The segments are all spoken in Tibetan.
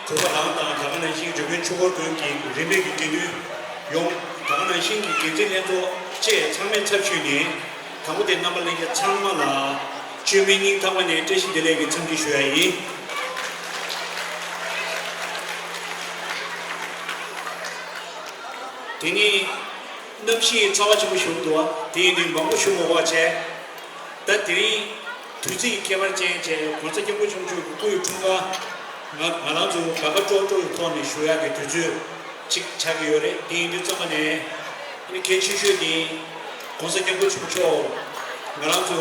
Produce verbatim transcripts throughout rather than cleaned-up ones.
གུས་པ་རང་དང་ད་ག་ནང་བཞིན་འཇུ་མཁན་ཆོས་འཁོར་དགོན་གྱི་རིས་མེད་ཀྱི་དགེ་འདུན་ཡོངས། ད་ག་ནང་བཞིན་གྱི་འགན་འཛིན་ལྷན་ཚོགས་བཅས་ཚང་མའི་ཚབ་ཞུས་ནས། དང་པོ་དེ་རྣམ་པ་ལྷན་རྒྱས་ཚང་མ་ལ་བཅོས་མིན་སྙིང་ཐག་པ་ནས་བཀྲ་ཤིས་བདེ་ལེགས་ཀྱི་འཚམས་འདྲི་ཞུ་ཡ་ཡིན། དེ་ནི་གནམ་གཤིས་ཚ་བ་ཆེན་པོ་ཞིག་འདུག་པ། དེ་ཡིན་དུས་མང་པོ་ཞུ་མ་དགོས་པ་བྱས། ད་དེ་རིང་དུས་ཚིགས་ཁྱད་པར་ཅན་བྱས། ༸གོང་ས་༸སྐྱབས་མགོན་ཆེན་པོ་མཆོག་གི་སྐུའི་འཁྲུངས་སྐར་ང་ང་རང་ཚོ་དགའ་དགའ་སྤྲོ་སྤྲོ་ཡི་ཐོག་ནས་ཞུ་ཡག་གི་དུས་ཚོད་ཅིག་ཆགས་ཀྱི་ཡོད་རེད། དེ་ཡིན་དུས་ཙམ་པ་ནས་ཨ་ནི་གལ་ཆེ་ཤོས་དེ་༸གོང་ས་༸སྐྱབས་མགོན་ཆེན་པོ་མཆོག་ང་རང་ཚོ་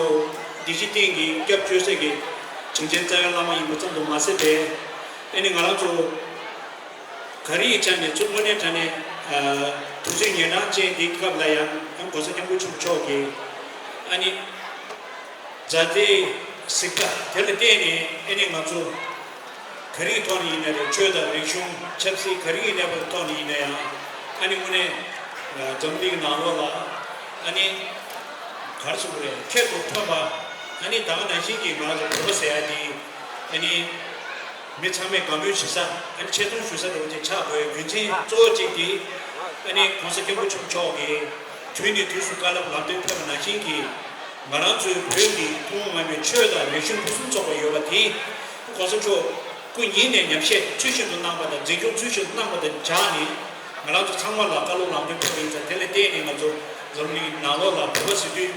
བདེ་སྐྱིད་སྟེང་གི་སྐྱབས་བཅོལ་སའི་གི་དྲིན་ཅན་རྩ་བའི་བླ་མ་ཡིན་པ་ཙམ་དུ་མ་ཟད་པའི། ཨ་ནི་ང་རང་ཚོ་ག་རེ་ཡི་ཆ་ནས་ཚུར་དངོས་གནས་དྲང་གནས་ཨ་དུས་ཚོད་ཉེ་འགྲམ་ཅན་འདིའི་སྐབས་ལ་ཡང་༸གོང་ས་༸སྐྱབས་མགོན་ཆེན་པོ་མཆོག་གིས་ཨ་ནི་མཛའ་བརྩེའི་གཟིགས་པ་དེ་ལ་བརྟེན་ནས། ཨ་ནི་ང་ཚོ་ག་རེའི་ཐོག་ནས་ཡིན་ན་རེད། ཆོས་དང་རིག་གཞུང་ཆབ་སྲིད་ག་རེའི་གནས་བབ་ཐོག་ནས་ཡིན་ན་ཡང་། ཨ་ནི་དངོས་གནས་ཨ་འཛམ་གླིང་ནང་ལོགས་ལ་ཨ་ནི་ག་རེ་ཟེར་དགོས་རེད། ཁྱད་དུ་འཕགས་པ། ཨ་ནི་ད་ག་ནང་བཞིན་གྱི་ང་ཚོ་བོད་པ་ཟེར་ཡ་དེ་ཨ་ནི། མི་ཚང་མས་དགའ་མོས་བྱེད་ས། ཨ་ནི་ཆེ་མཐོང་ཞུ་ས་འདྲ་བོ་ཅིག་ཆགས་དགོས་པའི་རྒྱུ་མཚན་གཙོ་བོ་གཅིག་དེ། ཨ་ནི་༸གོང་ས་༸སྐྱབས་མགོན་ཆེན་པོ་མཆོག་གིས་དུས་ནས་དུས་སུ་བཀའ་སློབ་ལམ་སྟོན་ཕེབས་པ་ནང་བཞིན་གྱི། ང་རང་ཚོའི་བོད་འདི་ཐུན་མོང་མ་ཡིན་པའི་ཆོས་དང་རིག་གཞུང་ཕུན་སུམ་ཚོགས་པ་ཡོད་པ་དེ། ༸གོང་ས་མཆོག་སྐུ་ཉིད་ནས་ཉམས་བཞེས་ཚུལ་བཞིན་དུ་གནང་པ་དང་། འཛིན་སྐྱོང་ཚུལ་བཞིན་དུ་གནང་པ་དང་སྦྱར་ནས། ང་རང་ཚོ་ཚང་མ་ལ་བཀའ་སློབ་ལམ་སྟོན་ཕེབས་པ་ཡིན་ཙང་། དེ་ལ་བརྟེན་ནས་ང་ཚོ་འཛམ་གླིང་ནང་ལོགས་ལ་བོད་པ་ཟེར་དུས་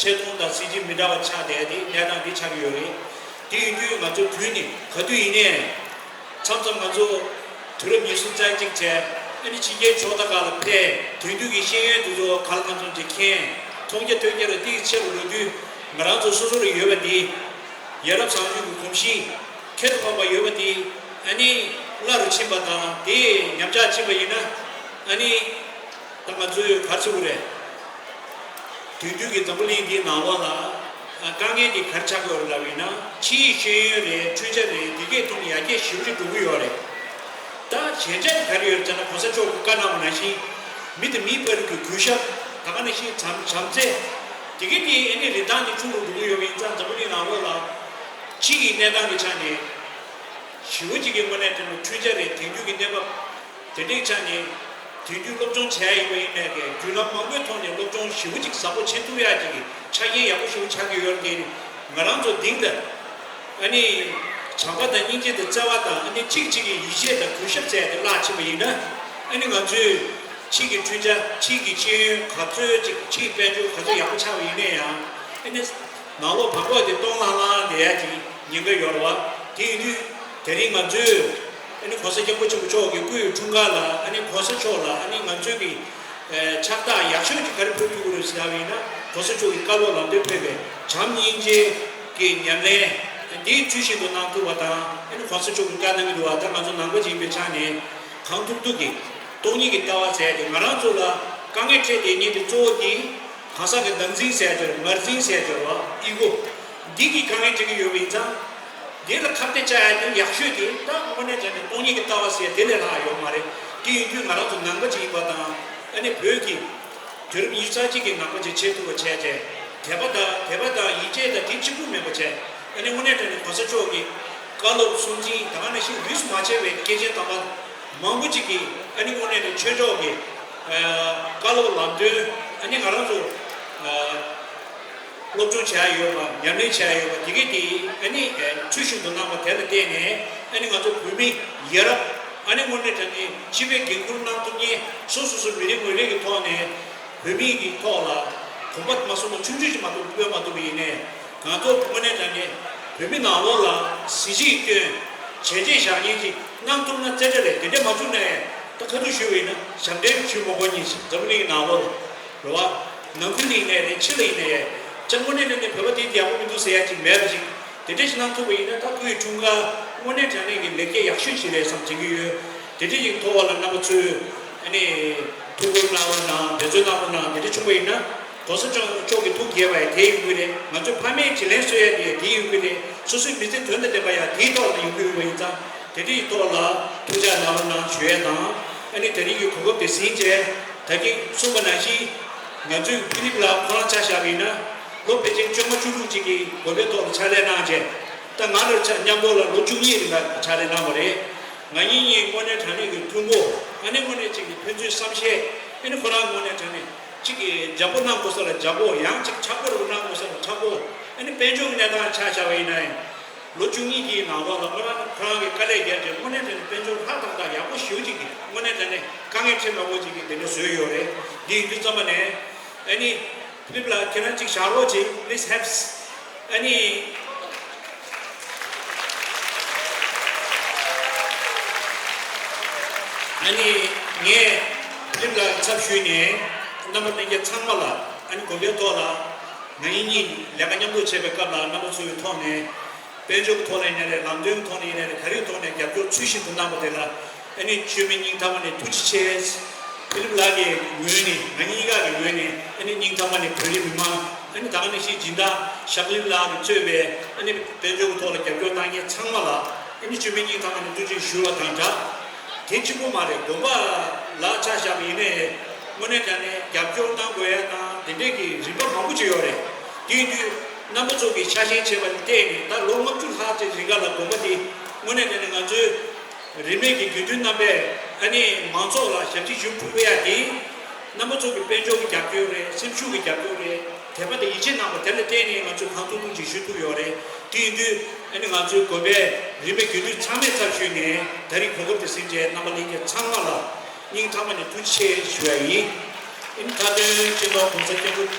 ཆེ་མཐོང་དང་སྲིད་ཇུས་མི་འདྲ་བ་ཆགས་བསྡད་དེ་གནས་སྟངས་འདི་ཆགས་ཀྱི་ཡོད་རེད། དེ་ཡིན་དུས་ང་ཚོ་དུས་ནི་ག་དུས་ཡིན་ནའི། མཚམས་མཚམས་ང་ཚོ་དུས་རབས་ཉི་ཤུ་རྩ་གཅིག་བྱས། ཨ་ནི་ཕྱི་རྒྱལ་ཕྱོགས་མཐའ་ཁག་ལ་ཕེབས། དེང་དུས་ཀྱི་ཤེས་ཡོན་དེ་ཚོ་གང་ལ་གང་འཚམ་ཅིག་མཁྱེན། མཐོང་རྒྱ་ཐོས་རྒྱ་ལ་ཏོག་ཙམ་ཆེ་རུ་འགྲོ་དུས། ང་རང་ཚོ་སོ་སོ་ལ་ཡོད་པ་འདི། ཡ་རབས་བཟང་སྤྱོད་ཀྱི་གོམས་གཤིས་ཁྱད་དུ་འཕགས་པ་ཡོད་པ་འདི། ཨ་ནི་བླ་རུ་ཕྱིན་པ་དང་དེ་ཉམས་ཆག་ཕྱིན་པ་ཡིན་ན། ཨ་ནི་ད་ང་ཚོས་ག་རེ་ཟེར་དགོས་རེད། དེང་དུས་ཀྱི་འཛམ་བུ་གླིང་འདིའི་ནང་ལོགས་ལ། ཨ། དཀའ་ངལ་འདི་ག་རེ་ཆགས་ཀྱི་ཡོད་རེད་ལབ་ཡིན་ན། ཕྱིའི་ཤེས་ཡོན་རེད། འཕྲུལ་ཆ་རེད། འདི་གས་ཐོག་ནས་ཡར་རྒྱས་ཞེ་པོ་ཅིག་འགྲོ་གི་ཡོད་རེད། ད་ཞན་ཆ་དེ་ག་རེ་ཡོད་རེད་ཟེར་ན། ༸གོང་ས་མཆོག་གི་བཀའ་གནང་བ་ནང་བཞིན། མི་དང་མིའི་བར་གྱི་གུས་ཞབས། ད་ག་ནང་བཞིན་བྱམས་བྱམས་བརྩེ། འདི་གས་དེ་ཨ་ནི་རིན་ཐང་དེ་ཆུང་རུ་འགྲོ་གི་ཡོད་པ་ཡིན་ཙང་། འཛམ་བུ་གླིང་ནང་ལོགས་ལ་ཕྱི་ཡི་གནས་སྟངས་ཀྱི་ཆ་ནས་ཞེ་པོ་ཅིག་གི་དངོས་གནས་དྲང་གནས་འཕྲུལ་ཆ་རེད། དེང་དུས་ཀྱི་གནས་བབ་དེ་འདྲའི་ཆ་ནས། དེང་དུས་སློབ་སྦྱོང་བྱས་ཡིན་པ་ཡིན་ནའི་གི། བརྒྱུད་ལམ་མང་པོའི་ཐོག་ནས་སློབ་སྦྱོང་ཞེ་པོ་ཅིག་ཟབ་པོ་བྱེད་ཐུབ་ཡག་ཅིག་གི་ཆ་རྐྱེན་ཡག་པོ་ཞེ་པོ་ཆགས་ཀྱི་ཡོད་རེད། དེ་ནི་ང་རང་ཚོ་གདིང་དང་། ཨ་ནི་བྱམས་པ་དང་སྙིང་རྗེ་དང་བརྩེ་བ་དང་། ཨ་ནི་གཅིག་གཅིག་གི་ཡིད་ཆེས་དང་གུས་ཞབས་བྱས་ཏེ་བརླག་ཕྱིན་པ་ཡིན་ན། ཨ་ནི་ང་ཚོས་ཕྱིའི་གི་འཕྲུལ་ཆ། ཕྱིའི་གི་ཤེས་ཡོན་ག་ཚོད་ཅིག། ཕྱིའི་དཔལ་འབྱོར་ག་ཚོད་ཡག་པོ་ཆགས་པ་ཡིན་ན་ཡང་། ཨ་ནི་ནང་ལོགས་བམ་པོ་དེ་སྟོང་ལྷང་ལྷང་བསྡད་ཡག་གི་ཉེན་ཁ་ཡོད་རེད་བ། དེ་ཡིན་དུས་དེ་རིང་ང་ཚོས་ཨ་ནི་༸གོང་ས་༸སྐྱབས་མགོན་ཆེན་པོ་མཆོག་གི་སྐུའི་འཁྲུངས་སྐར་ལ། ཨ་ནི་༸གོང་ས་མཆོག་ལ་ཨ་ནི་ང་ཚོས་ཀྱི་ཨེ་ཕྱག་རྟགས་ཡག་ཤོས་ཅིག་ག་རེ་ཕུལ་ཐུབ་ཀྱི་རེད་ཟེར་བ་ཡིན་ན། ༸གོང་ས་མཆོག་གི་བཀའ་སློབ་ལམ་སྟོན་ཕེབས་པའི་བྱམས་སྙིང་རྗེ་གི་ཉམས་ལེན་འདི་ཚུལ་བཞིན་དུ་གནང་ཐུབ་པ་དང་། ཨ་ནི་༸གོང་ས་མཆོག་གི་བཀའ་གནང་གི་འདུག་བ། ད་ང་ཚོ་ནང་པ་ཅིག་ཡིན་པའི་ཆ་ནས་གང་ཐུབ་ཐུབ་ཀྱིས་སྟོང་ཉིད་ཀྱི་ལྟ་བ་ཟེར་ཡ་དེ། ང་རང་ཚོ་ལ་དཀའ་ངལ་འཕྲད་བསྡད་མཁན་དེ་གཙོ་བོ་དེ། གང་ཟག་གི་བདག་འཛིན་ཟེར་ཡ་དེ་རེད། ངར་འཛིན་ཟེར་ཡ་དེ་རེད་བ། ཨི་གོ། འདི་གིས་དཀའ་ངལ་འཕྲད་ཀྱི་ཡོད་པ་ཡིན་ཙང་། འདི་ལ་ཁ་གཏད་བཅག་ཡ་དེ་ཡག་ཤོས་དེ། ད་དངོས་གནས་དྲང་གནས་སྟོང་ཉིད་ཀྱི་ལྟ་བ་ཟེར་ཡ་དེ་ལས་ལྷག་ཡོད་མ་རེད། དེ་ཡིན་དུས་ང་རང་ཚོ་ནང་པ་ཅིག་ཡིན་པ་དང་། ཨ་ནི་བོད་ཀྱི་དུས་རབས་ཉི་ཤུ་རྩ་གཅིག་གི་ནང་པ་ཅིག་བྱེད་ཐུབ་པ་བྱས་བྱས། དད་པ་དང་། དད་པ་དང་ཡིད་ཆེས་དང་དེ་གཅིག་པུ་མིན་པ་བྱས། ཨ་ནི་དངོས་གནས་དྲང་གནས་༸གོང་ས་མཆོག་གི་བཀའ་སློབ་སྲུང་འཛིན། ད་ག་ནང་བཞིན་རིས་སུ་མ་ཆད་པའི་སྐྱེས་ཆེན་དམ་པ་མང་པོ་ཅིག་གིས། ཨ་ནི་དངོས་གནས་དྲང་གནས་ཆོས་ཕྱོགས་ཀྱི་ཨ་བཀའ་སློབ་ལམ་སྟོན། ཨ་ནི་ང་རང་ཚོ་ཨ་སློབ་སྦྱོང་བྱས་ཡོད་པ། ཉམས་ལེན་བྱས་ཡོད་པ་དེ་གས་དེ། ཨ་ནི་ཨ་ཚུལ་བཞིན་དུ་གནང་བ་དེ་ལ་བརྟེན་ནས། ཨ་ནི་ང་ཚོ་བོད་མི་ཡ་རབས། ཨ་ནི་དངོས་གནས་དྲང་གནས་སྤྱི་པའི་འགན་འཁུར་གནང་ཐུབ་མཁན། སོ་སོ་སོ་མི་རེ་ངོ་རེ་གི་ཐོག་ནས་བོད་མི་གི་ཐོག་ལ་གོམ་པ་མ་སོང་ན་ཆུང་ཆུང་ཞིག་མ་གཏོགས་སྤོས་མ་ཐུབ་པ་ཡིན་ནའི། ང་ཚོ་དངོས་གནས་དྲང་གནས་བོད་མི་ནང་ལོགས་ལ་གཟི་བརྗིད་སྟོན། བྱས་རྗེས་བཞག་མཁན་ཅིག་གནང་ཐུབ་ན་རྩེ་གྲས་རེད། དེ་འདྲ་མ་བྱུང་ན། ད་ཁ་ཐུག་ཞུས་པ་ཡིན་ན་ཞབས་འདྲེན་ཞུ་མ་དགོས་མཁན་ཞིག་འཛམ་བུ་གླིང་གི་ནང་ལོགས་ལ་རེད་བ། ནང་ཁུལ་ལ་ཡིན་ནའི་རེད། ཕྱི་ལ་ཡིན་ནའི་རེད། ཅང་དངོས་གནས་དྲང་གནས་བོད་པ་དེ་ཡག་པོ་མི་འདུག་ཟེར་ཡ་ཅིག་མེད་པ་ཞིག། དེ་འདྲ་ཞིག་གནང་ཐུབ་པ་ཡིན་ན། ད་སྐུའི་འཁྲུངས་སྐར་དངོས་གནས་དྲང་གནས་ཀྱི་ལེགས་སྐྱེས་ཡག་ཤོས་ཤིག་རེད་བསམ་དྲན་གྱི་ཡོད། དེ་འདྲ་ཞིག་ཐོག་ལ་རྣམ་པ་ཚོས་ཨ་ནི་ཐུགས་ཁུར་གནང་རོགས་གནང་། འབད་བརྩོན་གནང་རོགས་གནང་། དེ་འདྲ་བྱུང་བ་ཡིན་ན། ༸གོང་ས་མཆོག་མཆོག་གི་ཐུགས་དགྱེས་པ་ཡང་དེ་ཡིན་དགོས་རེད། ང་ཚོ་ཕ་མས་བྱིན་ལེན་གསོ་ཡ་དེ་ཡང་དེ་ཡིན་དགོས་རེད། སོ་སོའི་མི་ཚེ་དོན་དང་ལྡན་པ་ཡང་དེའི་ཐོག་ལ་ཡོང་གི་ཡོད་པ་ཡིན་ཙང་། དེ་འདྲའི་ཐོག་ལ་ཐུགས་ཅག་གནང་རོགས་གནང་ཞུ་ཡ་དང་། ཨ་ནི་དེ་རིང་གི་གོ་སྐབས་དེ་ཟིན་བྱས། ད་གིན་གསུངས་པ་ནང་བཞིན། ང་ཚོའི་ཕི་ལིབ་ལགས་ཁོ་རང་ཆ་བཞག་པ་ཡིན་ན། ལོ་ཕལ་ཆེར་བཅོ་ལྔ་བཅུ་དྲུག་ཅིག་གི་དགོན་པའི་ཐོག་ལ་ཕྱག་ལས་གནང་བྱས། ད་ང་རང་ཆ་མཉམ་པོ་ལ་ལོ་བཅུ་གཉིས་རིང་ལ་ཕྱག་ལས་གནང་བ་རེད། ང་གཉིས་གཉིས་དངོས་གནས་དྲང་གནས་ཀྱི་མཐུན་པོ། ཨ་ནི་དངོས་གནས་གཅིག་གི་ཕན་ཚུན་བསམ་ཤེས། ཨ་ནི་ཁོ་རང་དངོས་གནས་དྲང་གནས་གཅིག་གི་འཇམ་པོ་གནང་དགོས་ས་ལ་འཇམ་པོ། ཡང་གཅིག་མཁྲེགས་པོ་རུ་གནང་དགོས་ས་ལ་མཁྲེགས་པོ། ཨ་ནི་དཔལ་འབྱོར་གྱི་གནས་སྟངས་ཆ་བཞག་པ་ཡིན་ན་ཡང་། ལོ་བཅུ་གཉིས་ཀྱི་ནང་ལོགས་ལ་ཁོ་རང་ཁོ་རང་གིས་དཀའ་ལས་བརྒྱབ་རྗེས་དངོས་གནས་དྲང་གནས་དཔལ་འབྱོར་ལྷག་ཏག་ཏག་ཡག་པོ་ཞེ་པོ་ཅིག་གིས་དངོས་གནས་དྲང་གནས་དཀའ་ངལ་འཕྲད་མང་པོ་ཅིག་གིས་དེ་འདྲ་བཟོས་ཡོད་རེད། འདི་ཡིན་དུས་ཙམ་པ་ནས་ཨ་ནི་ཕི་ལིབ་ལགས་ཁྱེད་རང་གཅིག་བཞག་རོགས་གྱིས། Please have ཨ་ནི། ཨ་ནི། ངས་ཕི་ལིབ་ལགས་ཀྱི་ཚབ་ཞུས་ནས་རྣམ་པ་ལྷན་རྒྱས་ཚང་མ་ལ། ཨ་ནི་དགོན་པའི་ཐོག་ལ་ང་གཉིས་གཉིས་ལས་ཀ་མཉམ་དུ་བྱེད་པའི་སྐབས་ལ་རྣམ་པ་ཚོའི་ཐོག་ནས་དཔལ་འབྱོར་གྱི་ཐོག་ལ་ཡིན་ནའི་རེད། ལམ་སྟོན་གྱི་ཐོག་ནས་ཡིན་ནའི་རེད། ག་རེའི་ཐོག་ནས་རྒྱབ་སྐྱོར་ཚུལ་བཞིན་དུ་གནང་བ་དེ་ལ། ཨ་ནི་བཅོས་མིན་སྙིང་ཐག་པ་ནས་ཐུགས་རྗེ་ཆེ། ཕི་ལིབ་ལགས་ཀྱི་ངོས་ནས། ང་གཉིས་ཀ་གི་ངོས་ནས་ཨ་ནི་སྙིང་ཐག་པ་ནས་བོད་རིགས་མི་མང་། ཨ་ནི་ད་ག་ནང་བཞིན་སྦྱིན་བདག་ཞབས་ལིབ་ལགས་ཀྱིས་གཙོས་པའི་ཨ་ནི་དཔལ་འབྱོར་གྱི་ཐོག་ལ་རྒྱབ་སྐྱོར་གནང་མཁན་ཚང་མ་ལ་ཨ་ནི་བཅོས་མིན་སྙིང་ཐག་པ་ནས་ཐུགས་རྗེ་ཞུ་བ་དང་སྦྲགས། དེ་གཅིག་པོ་མ་རེད། དགོན་པ་ལ་ཆ་བཞག་པ་ཡིན་ནའི་དངོས་གནས་དྲང་གནས་རྒྱབ་སྐྱོར་གནང་དགོས་ཡ་དང་དེ་འདྲས་ཀྱི་རིམ་པ་མང་པོ་ཅིག་ཡོད་རེད། དེ་ཡིན་དུས་རྣམ་པ་ཚོ་གི་ཆ་ཤས་བྱས་པ་ལ་བལྟས་ནས། ད་ལོ་ལྔ་བཅུ་ལྷག་ཙམ་རིང་ག་ལ་དགོན་པ་འདི་དངོས་གནས་དྲང་གནས་ང་ཚོའི་རིས་མེད་ཀྱི་དགེ་འདུན་རྣམ་པས་ཨ་ནི་མང་ཚོགས་ལ་ཞབས་ཕྱི་ཞུ་ཕུལ་ཡ་དེ། རྣམ་པ་ཚོ་གི་དཔལ་འབྱོར་གྱི་རྒྱབ་སྐྱོར་རེད། སེམས་ཤུགས་ཀྱི་རྒྱབ་སྐྱོར་རེད། དད་པ་དང་ཡིད་ཆེས་གནང་བ་དེ་ལ་བརྟེན་ནས་ང་ཚོས་གང་ཐུབ་ཐུབ་ཅིག་ཞུ་ཐུབ་ཡོད་རེད། དེ་ཡིན་དུས་ཨ་ནི་ང་ཚོའི་དགོན་པའི་རིས་མེད་དགེ་འདུན་ཚང་མའི་ཚབ་ཞུས་ནས་ད་རེས་གོ་སྐབས་དེ་ཟིན་བྱས་རྣམ་པ་ལྷན་རྒྱས་ཚང་མ་ལ་སྙིང་ཐག་པ་ནས་ཐུགས་རྗེ་ཆེ་ཞུ་ཡ་ཡིན། ཨ་ནི་མཐའ་དོན་སྤྱི་ནོར་༸གོང་ས་༸སྐྱབས་མགོན།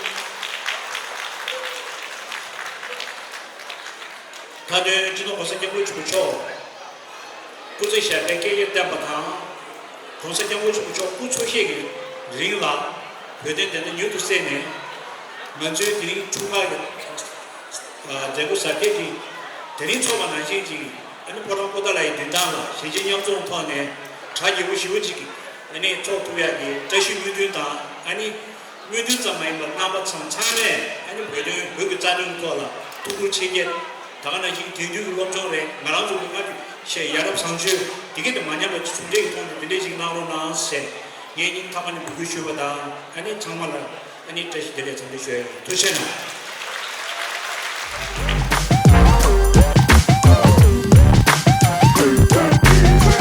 མཐའ་དོན་སྤྱི་ནོར་༸གོང་ས་༸སྐྱབས་མགོན་ཆེན་པོ་མཆོག་སྐུ་ཚེ་ཞབས་པད་བསྐལ་བརྒྱར་བརྟན་པ་དང་། ༸གོང་ས་༸སྐྱབས་མགོན་ཆེན་པོ་མཆོག་སྐུ་འཚོ་གཞེས་ཀྱི་རིང་ལ་བོད་དོན་བདེན་མཐའ་མྱུར་དུ་གསལ་ནས། ང་ཚོའི་དེ་རིང་འཁྲུངས་སྐར་གྱི་མཛད་སྒོ་གཟབ་རྒྱས་ཀྱི་དེ་རིང་ཚོགས་པ་ནང་བཞིན་ཅིག་ཨ་ནི་ཕོ་བྲང་པོ་ཏཱ་ལ་ཡི་མདུན་ཐང་ལ་གཞིས་བྱེས་མཉམ་འཛོམས་ཐོག་ནས་གྲ་རྒྱས་པོ་ཞེ་པོ་ཅིག་ཨ་ནི་ཚོགས་ཐུབ་ཡག་གི་བཀྲ་ཤིས་སྨོན་འདུན་དང་། ཨ་ནི་སྨོན་འདུན་ཙམ་མ་ཡིན་པར་རྣམ་པ་ཚང་ཚང་མས་ཨ་ནི་བོད་དོན་བོད་ཀྱི་རྩ་དོན་ཐོག་ལ་ཐུགས་ཁུར་ཆེ་བསྐྱེད། ད་ག་ནང་བཞིན་དེང་དུས་ཀྱི་སློབ་སྦྱོང་རེད། ང་རང་ཚོ་གི་སྔར་གྱི་ཡ་རབས་བཟང་སྤྱོད་དེ་ག་དེ་མ་ཉམས་པ་ཟུང་འབྲེལ་གྱི་ཐོག་ནས་དེ་འདྲས་ཞིག་གནང་རོགས་གནང་ཟེར་ངས་སྙིང་ཐག་པ་ནས་འབོད་སྐུལ་ཞུས་པ་དང་། ཨ་ནི་ཚང་མ་ལ་ཨ་ནི་བཀྲ་ཤིས་བདེ་ལེགས་འཚམས་འདྲི་ཞུ་ཡ་ཡིན། ཐུགས་རྗེ་གནང་།